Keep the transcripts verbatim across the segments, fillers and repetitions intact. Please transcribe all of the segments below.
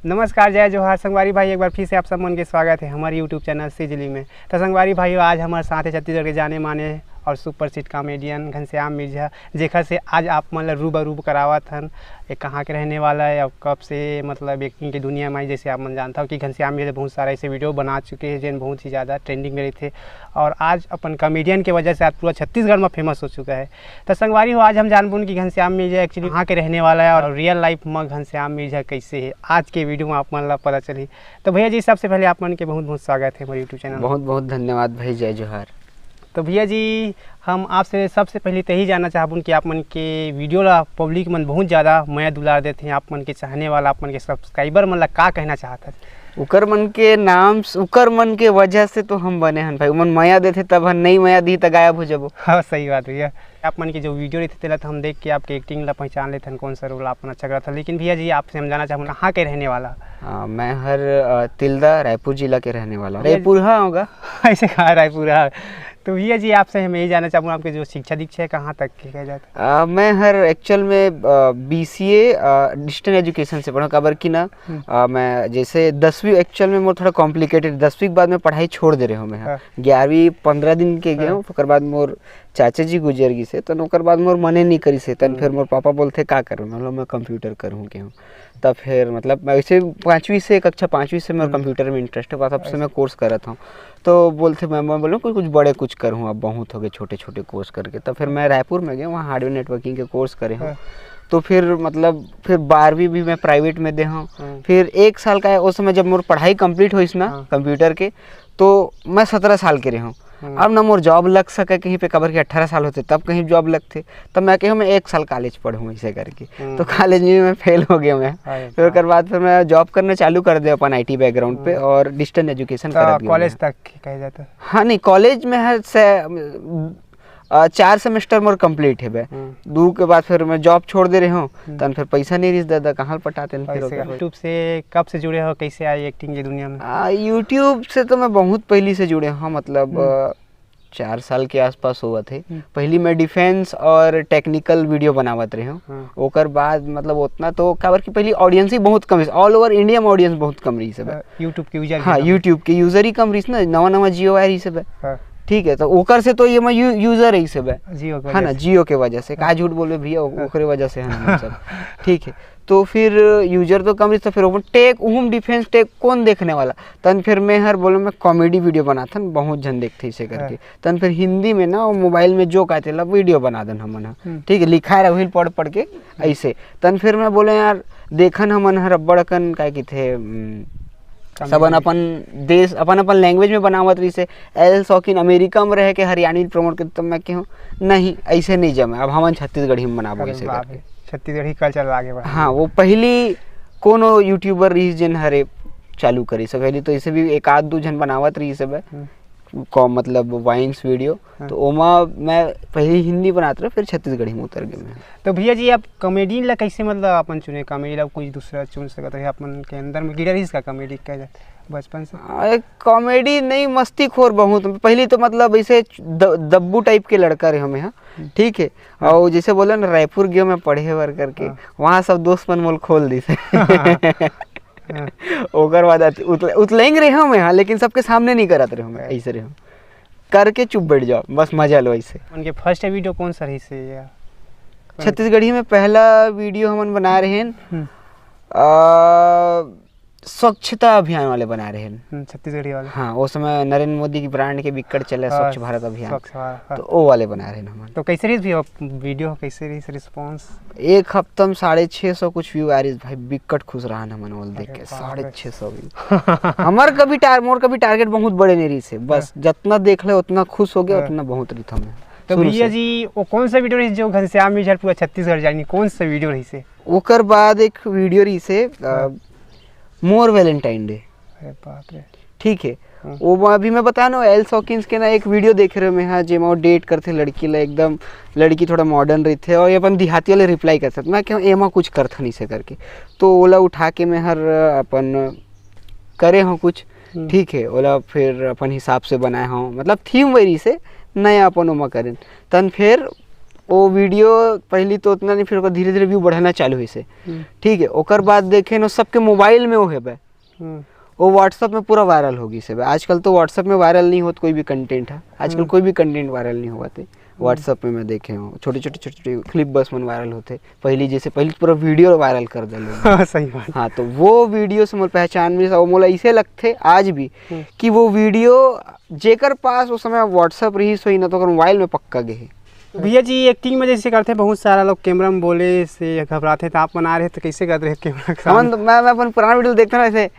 नमस्कार, जय जोहार संगवारी भाई, एक बार फिर से आप सब मन के स्वागत है हमारे YouTube चैनल सिजली में। तो संगवारी भाई, आज हमारे साथ है छत्तीसगढ़ के जाने माने और सुपरहिट कॉमेडियन घनश्याम मिर्जा, जेखर से आज आप मन ला रूबरू करावत हन। ये कहाँ के रहने वाला है और कब से, मतलब, एक्टिंग की दुनिया में आई। जैसे आप मन जानता हो कि घनश्याम मिर्जा बहुत सारा ऐसे वीडियो बना चुके हैं, जिन बहुत ही ज़्यादा ट्रेंडिंग में रही थे, और आज अपन कॉमेडियन के वजह से आज पूरा छत्तीसगढ़ में फेमस हो चुका है। तो संगवारी हो, आज हम जानबोन कि घनश्याम मिर्जा एक्चुअली कहाँ के रहने वाला है और रियल लाइफ में घनश्याम मिर्जा कैसे है। आज के वीडियो में आप मन ला पता चली। तो भैया जी, सबसे पहले आप मन के बहुत बहुत स्वागत है हमारे YouTube चैनल। बहुत बहुत धन्यवाद भाई, जय जोहार। तो भैया जी, हम आपसे सबसे पहले तो यही जानना चाहबोन कि आप मन के वीडियो ला पब्लिक मन बहुत ज़्यादा मया दुलार देते हैं, आप मन के चाहने वाला, आप मन के सब्सक्राइबर मन ला का कहना चाहत है? उकर मन के नाम, उकर मन के वजह से तो हम बने हन भाई। उमन मया देथे तब हन, नहीं मया दी त गायब हो जाबो। हाँ, सही बात भैया। आप मन के जो वीडियो रहते तेला तो हम देख के आपके एक्टिंग ला पहचान लेते हैं, कौन सा रोल आप मन अच्छा करत है। लेकिन भैया जी, आपसे हम जानना चाहबोन, कहाँ के रहने वाला? हाँ, मैं हर, अ, तिल्दा, रायपुर जिला के रहने वाला हूँ। भैया जी रायपुर हाँ होगा। ऐसे कहा रायपुर हाँ। तो भैया जी, आपसे हम यही जानना चाहबोन, आपके जो शिक्षा दीक्षा है, कहाँ तक की कह जाता है? अ, मैं हर एक्चुअल में, अ, B C A, uh, distance education से पढ़ा, काबर कि ना, हम्म। अ, मैं जैसे दसवीं, एक्चुअल में मोर थोड़ा कॉम्प्लिकेटेड, दसवीं के बाद मैं पढ़ाई छोड़ दे रहे हूँ मैं। हाँ। ग्यारहवीं पन्द्रह दिन के गए हाँ। हूँ, ओकर बाद मोर चाचा जी गुजर गिस हे, तन ओकर बाद मोर मने नहीं करिस हे, तन हम्म। फिर मोर पापा बोलथे, "का करूँ?" मैं बोला, "मैं कंप्यूटर करूँ के हूँ।" तब फिर, मतलब, मैं वैसे पाँचवीं से, कक्षा पाँचवीं से मोर हम्म। कंप्यूटर में इंटरेस्ट है, बस तब से अच्छा। मैं कोर्स करत हूँ। तो बोलथे, मैं, मैं बोलूँ, "कुछ, कुछ बड़े कुछ करूँ, अब बहुत हो गए छोटे-छोटे कोर्स करके।" तब फिर मैं रायपुर में गया, वहाँ हार्डवेयर नेटवर्किंग के कोर्स करे हूँ। हाँ। तो फिर, मतलब, फिर बारहवीं भी मैं प्राइवेट में दे हूँ। हम्म। फिर एक साल का है, उस समय जब मोर पढ़ाई कंप्लीट होइस ना हाँ। कंप्यूटर के, तो मैं सत्रह साल के रहे हूँ। हम्म। अब ना मोर जॉब लग सके कहीं पे, काबर कि अठारह साल होते तब कहीं जॉब लगते, तब मैं कहे मैं एक साल कॉलेज पढ़ूँ ऐसे करके। हम्म। तो कॉलेज में मैं फेल हो गया मैं। अरे फिर ओकर बाप। बाद फिर मैं जॉब करना चालू कर दे अपन IT बैकग्राउंड पे हम्म। और डिस्टेंस एजुकेशन तो करत गया कॉलेज मैं। तक कहे जाता है? हाँ, नहीं, कॉलेज में है से, अ, चार सेमेस्टर मोर कंप्लीट हेबे। हम्म। दू के बाद फिर मैं जॉब छोड़ दे रहे हूँ, हम्म। तन फिर पैसा नहीं रिस दादा, कहाँ पटाते हैं फिर पैसे ओकर का। YouTube से कब से जुड़े हो, कैसे आए एक्टिंग की दुनिया में? आ, YouTube से तो मैं बहुत पहली से जुड़े हूँ, मतलब, हम्म। अ, चार साल के आसपास होवत हे। हम्म। पहली मैं डिफेंस और टेक्निकल वीडियो बनावत रहे हूँ। हाँ। ओकर बाद, मतलब, उतना तो, काबर कि पहली ऑडियंस ही बहुत कम रहिस, all over India में ऑडियंस बहुत कम रहिस हे। अ, YouTube के यूजर हाँ, भी कम। YouTube के यूजर ही कम रहिस ना, नवा नवा जियो आए रहिस हे। हाँ। ठीक है, तो ओकर से तो ये मैं यू-, यूजर रहिस हे। जियो के है ना, वजह से। जियो के वजह से। हाँ। का झूठ बोले भैया, ओ-, हाँ। ओकरे वजह से है ना हम सब। ठीक है, तो फिर यूजर तो कम रहिस, तो फिर ओपन टेक, उहुम डिफेंस टेक कौन देखने वाला? तन फिर मैं हर बोलो मैं कॉमेडी वीडियो बनाथन, बहुत झन देखथे इसे करके। हाँ। तन फिर हिंदी में ना, वो मोबाइल में जो कहते ला वीडियो बना दन हमन ह। हम्म। ठीक है, लिखाए रहे, वही पढ़ पढ़ के ऐसे। तन फिर मैं बोले, "यार, देखन हमन हर अब्बड़ अकन काय किथे, हम्म, कॉमेडी। सबन अपन देश, अपन अपन लैंग्वेज में बनावत रहिसे।" एल शौकीन अमेरिका में रह के हरियाणवी प्रमोट करते, तो मैं कहूँ, "नहीं, ऐसे नहीं जमे, अब हमन छत्तीसगढ़ी में बनाबो अरे ऐसे बाप करके।" रे, छत्तीसगढ़ी कल्चर आगे बढ़ा। हाँ, वो पहली कोनो यूट्यूबर रहिस जेन हरे चालू करिस। पहली तो ऐसे भी एक आध दू झन बनावत रहिस हे। हम्म। को-, मतलब वाइन्स वीडियो, हाँ। तो ओमा मैं पहले हिंदी बनात रहे, फिर छत्तीसगढ़ी में उतर गए मैं। तो भैया जी, आप कॉमेडी ला कैसे, मतलब, अपन चुने? कॉमेडी ला कोई दूसरा चुन सकत रहे, अपन के अंदर में गिरा रहिस का कॉमेडी कह जाए बचपन से? आ, कॉमेडी नहीं, मस्ती खोर बहुत। पहली तो, मतलब, ऐसे द-, दब्बू टाइप के लड़का रहे हमें, हाँ, हम्म। ठीक है। हाँ। और जैसे बोले ना, रायपुर गयो मैं पढ़े बर करके, हाँ। वहाँ सब दोस्त मन मोल खोल दिस। हाँ। ओकर बाद अति-, उतल-, उतलेंग रहे हूँ मैं, हाँ, लेकिन सबके सामने नहीं करत रहे हूँ मैं, हाँ। ऐसे रहे हूँ। करके चुप बैठ जाओ, बस मजा लो ऐसे। उनके फर्स्ट वीडियो कौन सा रहिस हे या? छत्तीसगढ़ी में पहला वीडियो हमन बनाए रहे हैं, हम्म। आ, स्वच्छता अभियान वाले बनाए रहे हैं। हम्म, छत्तीसगढ़ी वाले। हाँ, वो समय नरेंद्र मोदी की ब्रांड के बिक्कट चले हाँ, स्वच्छ भारत अभियान। स्वच्छ भारत, हाँ। तो वो वाले बनाए रहे हैं हमन। तो कैसे रहिस भी वो वीडियो, कैसे रहिस रिस्पॉन्स? एक हफ्ता में साढ़े छः सौ कुछ व्यू आ रहिस भाई, बिक्कट खुश रहा हमन वो देख अरे के, बाप रे। साढ़े छः सौ व्यू। हमार कभी टार-, मोर कभी टारगेट बहुत बड़े नहीं रहिस हे, बस हाँ। जितना देख ले उतना खुश हो गया, हाँ। उतना बहुत रहिस हमें। तो शुरू भैया से। जी, वो कौन सा वीडियो रहिस जो घनश्याम मिर्जा पूरा छत्तीसगढ़ जानी, कौन सा वीडियो रहिस हे? ओकर बाद एक वीडियो रहिस हे, अ, हाँ। मोर वैलेंटाइन डे। अरे बाप रे। ठीक है, हाँ। वो अभी मैं बताया ना, एल शौकीन्स के ना एक वीडियो देखे रहे मैं, हाँ, जेमा वो डेट करथे लड़की ला, एकदम लड़की थोड़ा मॉडर्न रहिथे और ये अपन देहाती वाले रिप्लाई करथे। मैं कहूँ, "एमा कुछ करथन इसे करके।" तो ओला उठा के मैं हर अपन करे हूँ कुछ, हम्म। ठीक है, ओला फिर अपन हिसाब से बनाए हूँ, मतलब थीम वही से नया अपन ओमा करें। तन फिर वो वीडियो पहली तो उतना नहीं, फिर ओकर धीरे धीरे व्यू बढ़ना चालू होइसे। हम्म। ठीक है, ओकर बाद देखे न सबके मोबाइल में वो हेबे, हम्म। वो WhatsApp में पूरा वायरल हो गई से। आजकल तो WhatsApp में वायरल नहीं होत कोई भी कंटेंट है, आजकल हम्म। कोई भी कंटेंट वायरल नहीं होते। WhatsApp में मैं देखे हूँ, छोटे छोटे छोटे छोटे क्लिप बस मन वायरल होते। पहली जैसे पहली तो पूरा वीडियो वायरल कर दे लोग। हाँ, सही बात। हाँ, तो वो वीडियो से मोर पहचान में, वो मोला इसे लगते आज भी हम्म। कि वो वीडियो जेकर पास उस समय WhatsApp रही सोई ना, तो ओकर मोबाइल में पक्का गए। तो भैया जी, एक्टिंग में जैसे करते, बहुत सारा लोग कैमरा में बोले से घबराते, तो आप मन आ रहे तो कैसे करते रहे कैमरा के हमन सामने? तो, मैं मैं अपन पुराना वीडियो देखता ना, ऐसे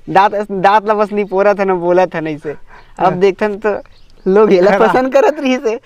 दांत दांत ला बस नहीं पोरा था ना, बोला था नहीं से। अब हाँ। देखता ना तो लोग येला खरा। पसंद करत रही से।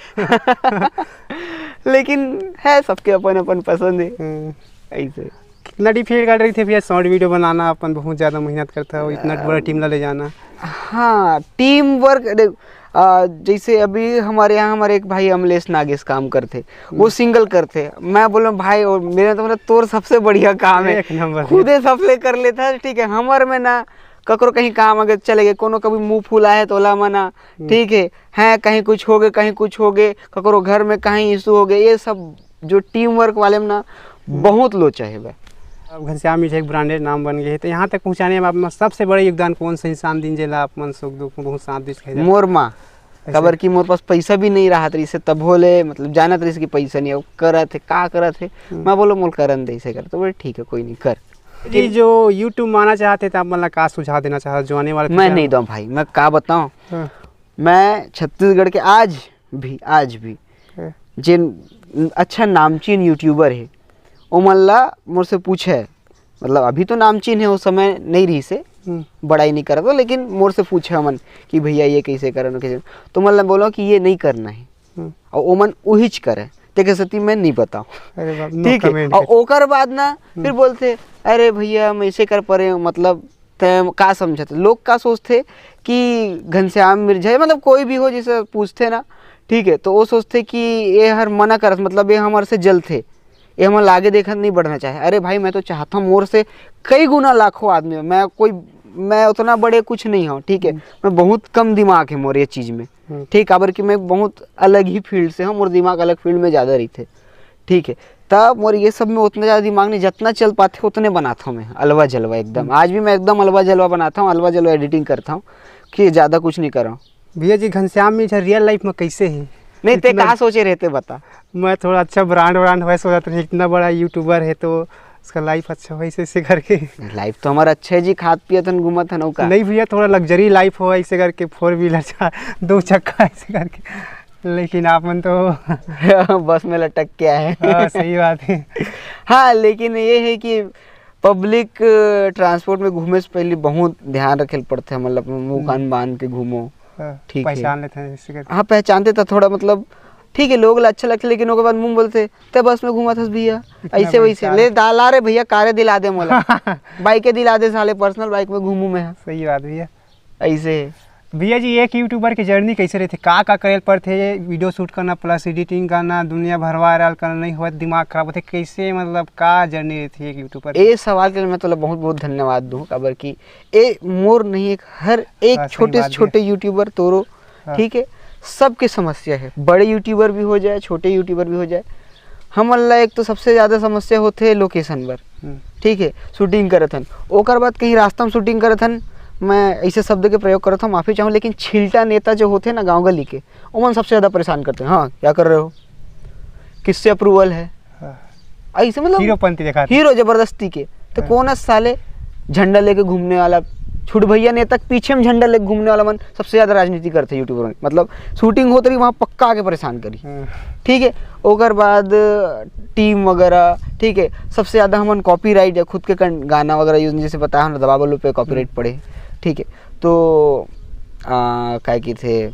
लेकिन है, सबके अपन अपन पसंद है। हम्म। ऐसे कितना डिफिकल्ट कर रही थी भैया शॉर्ट वीडियो बनाना, अपन बहुत ज़्यादा मेहनत करता हो, इतना बड़ा टीम ला ले जाना? हाँ, टीम वर्क देख, आ, जैसे अभी हमारे यहाँ हमारे एक भाई अमलेश नागेश काम करते, वो सिंगल करते। मैं बोला भाई, और मेरे तो मतलब तोर सबसे बढ़िया काम है, एक नंबर। खुदे सबले कर लेता है। ठीक है, हमर में ना ककरो कहीं काम अगर चले गए, कोनो कभी मुंह फूला है तो ओला मना, ठीक है, हैं कहीं कुछ हो गए, कहीं कुछ हो गए, ककरो घर में कहीं इशू हो गए, ये सब जो टीम वर्क वाले में ना बहुत लो चाहे बा। अब घनश्याम मिर्झा एक ब्रांडेड नाम बन गए, तो यहाँ तक पहुँचाने में आप मन सबसे बड़ा योगदान कौन सा इंसान दिन, जेला आप मन सुख दुख में बहुत साथ दीस कहे जाए? मोर माँ, ऐसे? काबर कि मोर पास पैसा भी नहीं रहत रहिसे, तभो ले मतलब जानत रहिसे कि पैसा नहीं है, वो करत है, का करत है। हम्म। मैं बोलो मोल करन दे इसे कर, तो बोले ठीक है, कोई नहीं कर। जी, जो यूट्यूब में आना चाहते तो आप मतलब का सुझाव देना चाहते जो आने वाले मैं future नहीं में? दूँ भाई, मैं का बताऊँ। हाँ। मैं छत्तीसगढ़ के आज भी, आज भी हाँ। जिन अच्छा नामचीन यूट्यूबर है, ओमन ला मोर से पूछे, मतलब अभी तो नामचीन है, उस समय नहीं रहिसे, हम्म। बड़ाई नहीं करत हो, लेकिन मोर से पूछे हमन कि भैया ये कैसे करन, कैसे, तो मतलब बोलो कि ये नहीं करना है, हम्म। और ओमन उहिच करे, तेके सेती मैं नहीं बताऊँ। अरे बाप, no ठीक है, comment और है। ओकर बाद ना फिर बोलते, अरे भैया हम ऐसे कर परे, मतलब तै का समझत, लोग का सोचते कि घनश्याम मिर्झा, मतलब कोई भी हो, जैसे पूछते ना, ठीक है, तो वो सोचते कि ये हर मना करत, मतलब ये हमर से जलते, ये हमर लागे देखत नहीं बढ़ना चाहे। अरे भाई, मैं तो चाहता हूँ, मोर से कई गुना लाखों आदमी, मैं कोई, मैं उतना बड़े कुछ नहीं हूँ, ठीक है, मैं बहुत कम दिमाग है मोर ये चीज़ में, हम्म। ठीक, काबर कि मैं बहुत अलग ही फील्ड से हूँ, मोर दिमाग अलग फील्ड में ज़्यादा रहिथे, ठीक है। तब मोर ये सब में उतना ज़्यादा दिमाग नहीं, जितना चल पाते उतने बनाता हूँ मैं, अलवा जलवा एकदम। आज भी मैं एकदम अलवा जलवा बनाता हूँ, अलवा जलवा एडिटिंग करता हूँ, कि ज़्यादा कुछ नहीं कर रहा हूँ। भैया जी, घनश्याम मिर्झा रियल लाइफ में कैसे है? नहीं, ते इतना का सोचे रहते बता। मैं थोड़ा अच्छा ब्रांड व्रांड होए सोचत रहे, इतना बड़ा यूट्यूबर है तो उसका लाइफ अच्छा हो ऐसे, ऐसे करके। लाइफ तो हमारा अच्छा है जी, खात पियत हन, घूमत हन, का। नहीं भैया, थोड़ा लग्जरी लाइफ हो ऐसे करके, फोर व्हीलर, चार, दो चक्का ऐसे करके, लेकिन आप मन तो बस में लटक के आए। हाँ, सही बात है। हाँ, लेकिन ये है कि पब्लिक ट्रांसपोर्ट में घूमे से पहले बहुत ध्यान रखे ल पड़ते हैं, मतलब मुंह कान बांध के घूमो। हाँ, ठीक है। पहचान लेते हैं ऐसे करके। हाँ, पहचानते तो थोड़ा, मतलब ठीक है, लोग ला अच्छा लगते, लेकिन ओकर बाद मुंह बोलते, ते बस में घूमत हस भैया, इतना ऐसे वैसे बेकार। ले दा ला रे भैया, कारे दिला दे मोला, बाइके दिला दे साले, पर्सनल बाइक में घूमू मैं। सही बात भैया। ऐसे भैया जी, एक यूट्यूबर की जर्नी कैसे रहती, का का करे पड़ते, वीडियो शूट करना प्लस एडिटिंग करना, दुनिया भर वायरल करना, नहीं हुआ दिमाग खराब होते, कैसे, मतलब का जर्नी रहती है एक यूट्यूबर की? ए सवाल के लिए मैं तोला बहुत बहुत धन्यवाद दूँ, काबर कि ए मोर नहीं, एक हर एक हाँ, सही छोटे बात से भी छोटे यूट्यूबर तोरो, हाँ। ठीक है, सबके समस्या है, बड़े यूट्यूबर भी हो जाए, छोटे यूट्यूबर भी हो जाए। हमन ला एक तो सबसे ज़्यादा समस्या होते है लोकेशन पर, हम्म। ठीक है, शूटिंग करत हन, ओकर बाद कहीं रास्ता में शूटिंग करत हन, मैं ऐसे शब्द के प्रयोग करत हूँ, माफ़ी चाहूँ, लेकिन छिलटा नेता जो होते हैं ना गाँव गली के, ओमन सबसे ज़्यादा परेशान करते हैं। हाँ, क्या कर रहे हो, किससे अप्रूवल है, हाँ। ऐसे मतलब हीरोपंती दिखाते। हीरो जबरदस्ती के। तो हाँ। कौन है साले झंडा लेके घूमने वाला, छुट भैया नेता के पीछे में झंडा लेके घूमने वाला मन सबसे ज्यादा राजनीति करते यूट्यूबर में, मतलब शूटिंग होत रही, वहाँ पक्का आके परेशान करी। हाँ। ठीक है, ओकर बाद टीम वगैरह, ठीक है, सबसे ज्यादा हमन कॉपीराइट या खुद के कं-, गाना वगैरह यूज, जैसे बताया हम दबा बल्लू पे कॉपीराइट पड़े, ठीक है, तो आ, काय की थे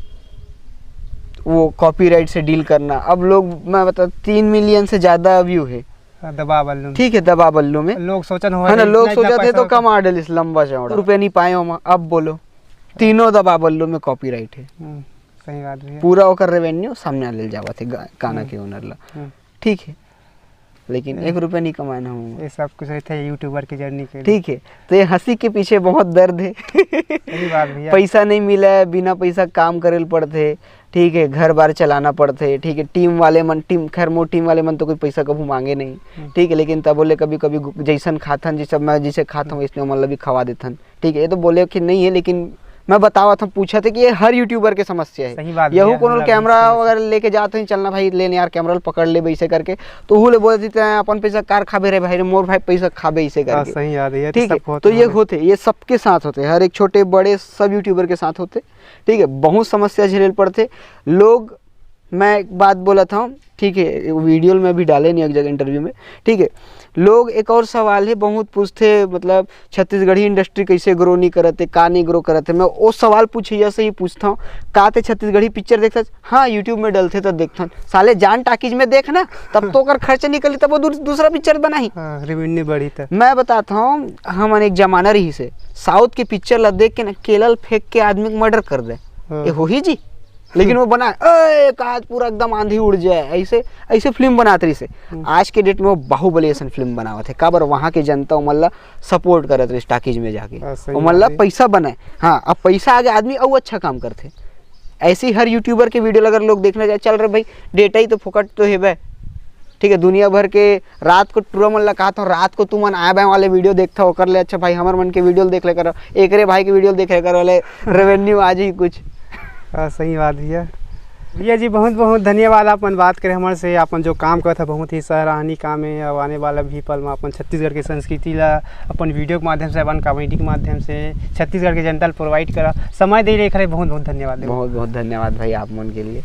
वो कॉपीराइट से डील करना। अब लोग, मैं बता, तीन मिलियन से ज्यादा व्यू है, हाँ, दबा बल्लू। ठीक है, दबा बल्लू में, लोग सोचन हो है ना, रहे, लोग इतना, इतना सोचत है तो पैसा कमा डलिस लंबा चौड़ा, रुपये नहीं पाए हम। अब बोलो, तीनों दबा बल्लू में कॉपीराइट है, हम्म, सही बात भैया। पूरा ओकर रेवेन्यू सामने ले जावत है गा-, गाना के ओनर ला, हम्म। ठीक है, लेकिन एक रुपया नहीं कमाए ना हम। ये सब कुछ रहता है यूट्यूबर की जर्नी के लिए। ठीक है, तो ये हंसी के पीछे बहुत दर्द है। सही बात भैया। पैसा नहीं मिला है, बिना पैसा काम करे ल पड़ते, ठीक है, घर बार चलाना पड़थे, ठीक है, टीम वाले मन, टीम, खैर, मोर टीम वाले मन तो कोई पैसा कभू मांगे नहीं, हम्म। ठीक है, लेकिन तब बोले कभी-कभी गु-, जैसन खाथन, जैसे मैं जैसे खाथन, हम्म। वैसने ओमन ला भी खवा देथन, ठीक है, ये तो बोले कि नहीं है, लेकिन मैं बतावत हूँ, पूछत हे कि ये हर YouTuber के समस्या है। सही बात यहू भैया, कोनो हमला भी कैमरा समस्या। वगैरह लेके जात हो, "चलना भाई, ले न यार, कैमरा ल पकड़ ले," वैसे करके, तो उहू ले बोल देथे, "अपन पैसा कार खाबे रे भाई, रे मोर भाई पैसा खाबे," ऐसे हाँ, करके। सही बात है, ये तो ठीक है, सबको तो होता ये है। होथे, ये सबके साथ होथे, हर एक छोटे बड़े सब YouTuber के साथ होथे। ठीक है, बहुत समस्या झेले ल पड़थे। लोग, मैं एक बात बोलत हूँ, ठीक है, वीडियो में भी डाले नहीं एक जगह इंटरव्यू में, ठीक है, लोग एक और सवाल है बहुत पूछते, मतलब छत्तीसगढ़ी इंडस्ट्री कैसे ग्रो नहीं करत है, का नहीं ग्रो करत है। मैं वो सवाल पूछे जैसे ही पूछता हूँ, "का ते छत्तीसगढ़ी पिक्चर देखता?" "हाँ, YouTube में डलथे तो देखथन।" साले जान टाकीज में देख ना, तब तो ओकर खर्च निकली, तब वो दूस-, दूसरा पिक्चर बनाही। हाँ, रेवेन्यू बढ़ी त। मैं बताता हूँ, हमन एक जमाना रहिसे, साउथ के पिक्चर ला देख के ना केला ल फेंक के आदमी के मर्डर कर दे। हाँ। ये होही जी? लेकिन वो बना, "ए, एक हाथ पूरा एकदम आंधी उड़ जाए," ऐसे, ऐसे फिल्म बनात रहिसे। हम्म। आज के डेट में वो बाहुबली ऐसन फिल्म बनावत है, काबर वहाँ के जनता ओमन ला सपोर्ट करत रहिस टाकीज में जाके, हाँ, सही ओमन ला बात है। पैसा बनाए। हाँ, अब पैसा आगे आदमी अउ अच्छा काम करथे। ऐसे ही हर YouTuber के वीडियो अगर लोग देखना चाहे, "चल रे भाई, डेटा ही तो फोकट तो हेबे।" ठीक है, दुनिया भर के रात को टूरा मन ला कहत हूँ, "रात को तुमन आए बाएं वाले वीडियो देखता हो, ओकर ले अच्छा भाई हमर मन के वीडियो देख ले करो, एकरे भाई के वीडियो देख ले करो, ले रेवेन्यू आ जाही कुछ।" हाँ, सही बात भैया। भैया जी, बहुत बहुत धन्यवाद, अपन बात करे हमर से, अपन जो काम करत है बहुत ही सराहनीय काम है। अब आने वाला भी पल में अपन छत्तीसगढ़ के संस्कृति ला अपन वीडियो के माध्यम से, अपन कॉमेडी के माध्यम से छत्तीसगढ़ के जनता ला प्रोवाइड करा, समय दे रहे, बहुत बहुत धन्यवाद। बहुत बहुत धन्यवाद भाई आप मन के लिए।